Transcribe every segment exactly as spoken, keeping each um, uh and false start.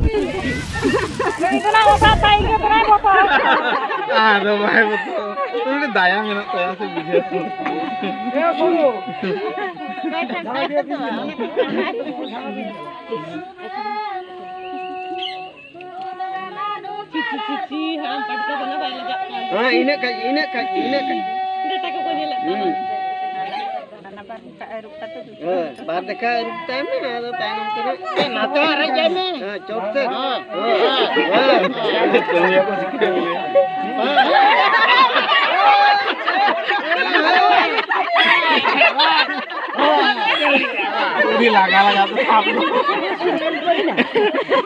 ᱤᱧ ᱫᱚ ᱱᱟᱜ ᱚᱴᱟᱜ ᱛᱟᱭ ᱜᱮ ᱛᱚᱨᱟᱭ ᱵᱚᱛᱚᱨ᱾ ᱟᱫᱚ ᱵᱟᱭ ᱵᱚᱛᱚᱨ᱾ ᱩᱱᱤ ᱫᱟᱭᱟ ᱢᱮᱱᱟᱜ ᱛᱟᱭᱟ ᱥᱮ ᱵᱩᱡᱷᱟᱹᱣ᱾ ᱦᱮᱸ, ᱥᱩᱨᱩ᱾ ᱪᱤ, ᱪᱤ, ᱪᱤ, ᱪᱤ, ᱦᱟᱲᱟᱢ ᱯᱟᱴᱠᱟ ᱫᱚ ᱱᱟᱜ ᱵᱟᱭ ᱞᱟᱡᱟᱜ ᱠᱟᱱ᱾ ᱦᱮᱸ, ᱤᱱᱟᱹᱜ ᱠᱟᱡ, ᱤᱱᱟᱹᱜ ᱠᱟᱡ, ᱤᱱᱟᱹᱜ ᱠᱟᱡ᱾ ᱰᱟᱴᱟ ᱠᱚᱠᱚ ᱧᱮᱞᱮᱫ ᱛᱟᱢᱟ᱾ ᱦᱩᱸ᱾ ᱦᱮᱸ, ᱵᱟᱨ ᱫᱮᱠᱷᱟ ᱟᱹᱨᱩᱵ ᱛᱟᱭ ᱢᱮ, ᱟᱫᱚ ᱛᱟᱭᱱᱚᱢ ᱛᱮ ᱱᱟᱜ ᱱᱟᱛᱮ ᱟᱨᱮᱡ ᱟᱭ ᱢᱮ᱾ ᱦᱮᱸ, ᱪᱚᱴ ᱥᱮᱫ᱾ ᱦᱮᱸ, ᱦᱮᱸ, ᱦᱮᱸ᱾ ᱟᱹᱰᱤ ᱞᱟᱜᱟ ᱞᱟᱜᱟ ᱛᱮ ᱥᱟᱵ ᱫᱚ᱾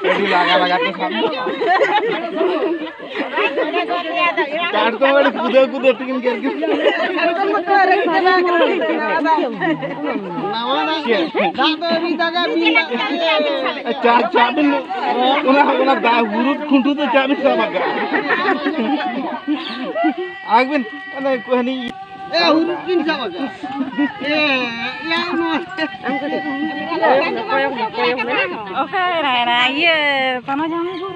ᱟᱹᱰᱤ ᱞᱟᱜᱟ ᱞᱟᱜᱟ ᱛᱮ ᱥᱟᱵ ᱫᱚ᱾ ᱠᱟᱴᱠᱚᱢ ᱟᱹᱰᱤ ᱠᱩᱫᱟᱹᱣ ᱠᱩᱫᱟᱹᱣ ᱛᱮᱠᱤᱱ ᱜᱮᱨ ᱠᱮᱫ᱾ ᱱᱟᱣᱟ ᱫᱟᱜ, ᱫᱟᱜ ᱫᱚ ᱟᱹᱣᱨᱤ ᱫᱟᱜᱟ, ᱵᱤᱱ ᱫᱟᱜ ᱛᱮᱜᱮ᱾ ᱪᱟ, ᱪᱟ ᱵᱤᱱ, ᱚᱱᱟ, ᱚᱱᱟ ᱫᱟᱜ ᱦᱩᱨᱩᱫ ᱠᱷᱩᱱᱴᱩ ᱛᱮ ᱪᱟ ᱵᱤᱱ ᱥᱟᱵ ᱟᱠᱟᱫ᱾ ᱟᱨ ᱵᱤᱱ, ᱚᱱᱮ ᱠᱚ ᱦᱟᱹᱱᱤ ᱮ, ᱦᱩᱨᱩᱫ ᱵᱤᱱ ᱥᱟᱵ ᱟᱠᱟᱫ᱾ ᱮ, ᱮᱭᱟ, ᱱᱚᱣᱟ᱾ ᱚᱠᱟᱭ ᱨᱟᱭ ᱨᱟᱭ, ᱤᱭᱟᱹ, ᱛᱟᱱᱟ ᱡᱟᱢᱟᱭ ᱠᱚ᱾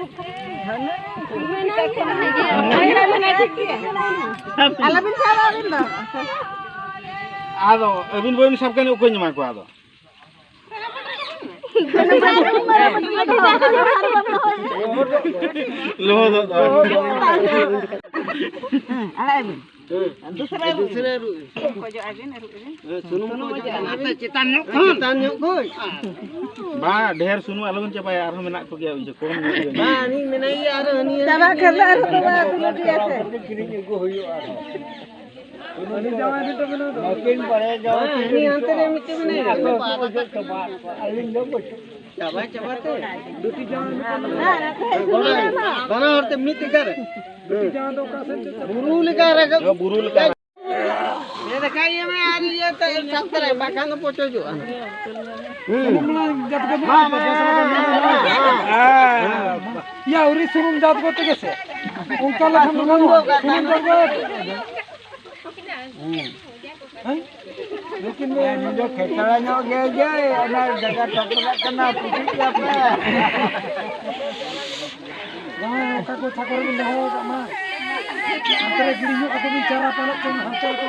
ᱟᱞᱚᱵᱤᱱ ᱥᱟᱵᱟ ᱟᱹᱵᱤᱱ ᱫᱚ᱾ ᱟᱫᱚ ᱟᱹᱵᱤᱱ ᱵᱟᱹᱵᱤᱱ ᱥᱟᱵ ᱠᱷᱟᱱ ᱚᱠᱚᱭ ᱧᱟᱢᱟ ᱠᱚᱣᱟ ᱟᱫᱚ? ᱞᱚᱦᱚᱫᱚᱜ ᱫᱚ᱾ ᱦᱮᱸ, ᱟᱲᱟᱜ ᱵᱤᱱ᱾ ᱫᱩᱥᱨᱟ ᱨᱩ᱾ ᱫᱩᱥᱨᱟ ᱨᱩ᱾ ᱠᱷᱚᱡᱚᱜ ᱟᱹᱵᱤᱱ, ᱨᱩ ᱟᱹᱵᱤᱱ᱾ ᱦᱮᱸ, ᱥᱩᱱᱩᱢ ᱠᱚ ᱚᱡᱚᱜ ᱠᱟᱜ ᱵᱤᱱ᱾ ᱪᱮᱛᱟᱱ ᱧᱚᱜ ᱠᱷᱚᱱ᱾ ᱪᱮᱛᱟᱱ ᱧᱚᱜ ᱠᱷᱚᱱ᱾ ᱵᱟᱝ, ᱰᱷᱮᱨ ᱥᱩᱱᱩᱢ ᱟᱞᱚᱵᱤᱱ ᱪᱟᱵᱟᱭᱟ, ᱟᱨᱦᱚᱸ ᱢᱮᱱᱟᱜ ᱠᱚᱜᱮᱭᱟ, ᱩᱱᱠᱩ ᱠᱚᱢ ᱧᱚᱜ ᱜᱮᱭᱟ᱾ ᱵᱟᱝ, ᱟᱹᱞᱤᱧ ᱢᱮᱱᱟᱭ ᱜᱮᱭᱟ, ᱟᱨᱦᱚᱸ ᱦᱟᱹᱱᱤ ᱪᱟᱵᱟ ᱠᱷᱟᱱ ᱫᱚ ᱟᱨᱦᱚᱸ ᱛᱚᱵᱮ ᱟᱹᱜᱩ ᱞᱟᱹᱜᱤᱫ ᱟᱥᱮ᱾ ᱠᱤᱨᱤᱧ ᱟᱹᱜᱩ ᱦᱩᱭᱩᱜᱼᱟ ᱟᱨᱦᱚᱸ᱾ ᱩᱱᱤ ᱡᱟᱶᱟᱭ ᱜᱮ ᱛᱟᱵᱮᱱ ᱫᱚ᱾ ᱱᱩᱠᱤᱱ ᱵᱟᱨᱭᱟ ᱡᱟᱶᱟᱭ ᱦᱮᱸ, ᱦᱟᱹᱱᱤ ᱦᱟᱱᱛᱮ ᱨᱮ ᱢᱤᱫᱴᱮᱱ ᱢᱮᱱᱟᱭᱟ᱾ ᱟᱹᱞᱤᱧ ᱫᱚ ᱵᱟᱹᱪᱩᱜ᱾ ᱪᱟᱵᱟ ᱪᱟᱵᱟ ᱛᱮ᱾ ᱵᱤᱴᱤ ᱡᱟᱶᱟᱭ ᱫᱚᱠᱚ ᱢᱮᱱᱟ᱾ ᱵᱟᱱᱟ ᱦᱚᱲ ᱛᱮ ᱢᱤᱫ ᱡᱟᱭᱜᱟ ᱨᱮ᱾ ᱵᱤᱴᱤ ᱡᱟᱶᱟᱭ ᱫᱚ ᱚᱠᱟ ᱥᱮᱫ ᱪᱚ ᱪᱟᱞᱟᱜ᱾ ᱵᱩᱨᱩ ᱞᱮᱠᱟ ᱨᱮ᱾ ᱦᱮᱸ, ᱵᱩᱨᱩ ᱞᱮᱠᱟ᱾ ᱤᱭᱟᱹ ᱫᱟᱠᱟ ᱤᱭᱟᱹ ᱢᱮ ᱟᱨ ᱤᱭᱟᱹ ᱛᱮ ᱥᱟᱵ ᱛᱟᱨᱟᱭ, ᱵᱟᱠᱷᱟᱱ ᱫᱚ ᱯᱚᱪᱚᱡᱚᱜᱼᱟ᱾ ᱦᱩᱸ᱾ ᱥᱩᱱᱩᱢ ᱢᱟ ᱡᱟᱛᱜᱚ ᱢᱟ ᱦᱮᱸ, ᱦᱮᱸ, ᱦᱮᱸ, ᱦᱮᱸ᱾ ᱤᱭᱟ, ᱩᱨᱤ ᱥᱩᱱᱩᱢ ᱡᱟᱛᱜᱚ ᱛᱮᱜᱮ ᱥᱮ᱾ ᱚᱱᱠᱟ ᱞᱮᱠᱷᱟᱱ ᱫᱚ ᱜᱟᱱᱚᱜᱼᱟ᱾ ᱥᱩᱱᱩᱢ ᱡᱟᱛᱜᱚ᱾ ᱦᱮᱸ? ᱞᱮᱠᱤᱱ ᱱᱚᱰᱮ ᱠᱷᱮᱪᱲᱟ ᱧᱚᱜ ᱜᱮ ᱡᱮ ᱚᱱᱟ ᱡᱟᱭᱜᱟ ᱴᱚᱠᱨᱟᱜ ᱠᱟᱱᱟ, ᱯᱩᱴᱩᱡ ᱜᱮᱭᱟ ᱯᱮ᱾ ᱡᱟᱦᱟᱸᱭ ᱚᱠᱟ ᱠᱚ ᱪᱷᱟᱠᱚᱨ ᱵᱤᱱ ᱫᱚᱦᱚ ᱟᱠᱟᱫ ᱢᱟ, ᱦᱟᱱᱛᱮ ᱨᱮ ᱜᱤᱲᱤ ᱧᱚᱜ ᱠᱟᱛᱮ ᱵᱤᱱ ᱪᱟᱨᱟ ᱯᱟᱞᱮᱫ ᱪᱚᱝ, ᱦᱟᱱᱛᱮ ᱠᱚ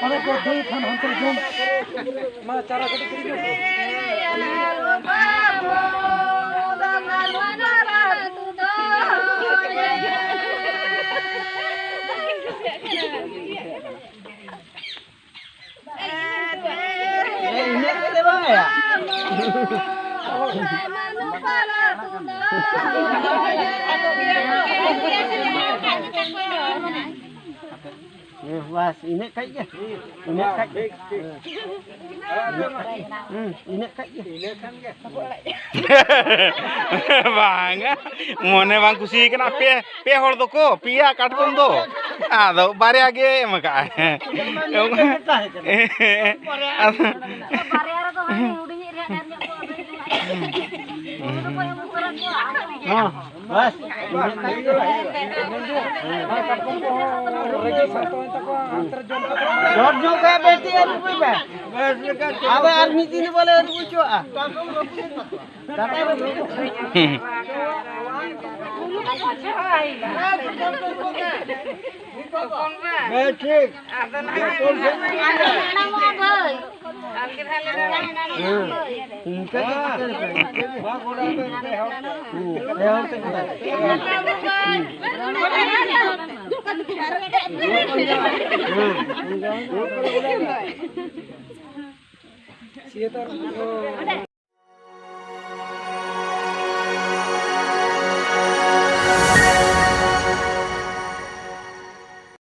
ᱯᱟᱞᱮᱫ ᱠᱚ ᱫᱟᱹᱲ ᱠᱷᱟᱱ ᱦᱟᱱᱛᱮ ᱨᱮ ᱡᱚᱢ᱾ ᱢᱟ ᱪᱟᱨᱟ ᱠᱟᱹᱴᱤᱡ ᱜᱤᱲᱤ ᱧᱚᱜ ᱠᱚ᱾ ᱤᱱᱟᱹᱜ ᱠᱟᱛᱮ ᱵᱟᱝ ᱭᱟ? ᱦᱮᱸ, ᱵᱟᱥ, ᱤᱱᱟᱹᱜ ᱠᱷᱟᱡ ᱜᱮ᱾ ᱤᱱᱟᱹᱜ ᱠᱷᱟᱡ ᱜᱮ᱾ ᱦᱮᱸ, ᱤᱱᱟᱹᱜ ᱠᱷᱟᱡ ᱜᱮ᱾ ᱵᱟᱝᱟ, ᱢᱚᱱᱮ ᱵᱟᱝ ᱠᱩᱥᱤ ᱠᱟᱱᱟ᱾ ᱯᱮ, ᱯᱮ ᱦᱚᱲ ᱫᱚᱠᱚ, ᱯᱮᱭᱟ ᱠᱟᱴᱠᱚᱢ ᱫᱚ᱾ ᱟᱫᱚ ᱵᱟᱨᱭᱟ ᱜᱮ ᱮᱢ ᱠᱟᱜᱼᱟᱭ᱾ ᱟᱫᱚ ᱵᱟᱨᱭᱟ ᱨᱮᱫᱚ ᱦᱟᱹᱱᱤ ᱦᱩᱰᱤᱧᱤᱡ ᱨᱮ ᱰᱷᱮᱨ ᱧᱚᱜ ᱠᱚ ᱟᱹᱜᱩᱭᱮᱫ ᱠᱚᱣᱟ᱾ ᱦᱚᱸ, ᱵᱟᱥ᱾ ᱡᱚᱢ ᱡᱚᱢ ᱠᱟᱜ ᱵᱮᱴᱤ ᱟᱹᱨᱩᱵ ᱯᱮ᱾ ᱟᱫᱚ ᱟᱨ ᱢᱤᱫ ᱫᱤᱱ ᱵᱚᱞᱮ ᱟᱹᱨᱩᱵ ᱦᱚᱪᱚᱣᱟᱜᱼᱟ᱾ ᱦᱮᱸ᱾ ᱦᱮᱸ, ᱴᱷᱤᱠ᱾ ᱦᱮᱸ, ᱤᱱᱠᱟᱹ ᱜᱮ ᱴᱷᱤᱠᱟᱹ ᱞᱮᱠᱟ᱾ ᱦᱮᱸ, ᱯᱮ ᱦᱚᱲ ᱛᱮ ᱠᱟᱛᱷᱟ᱾ ᱦᱮᱸ᱾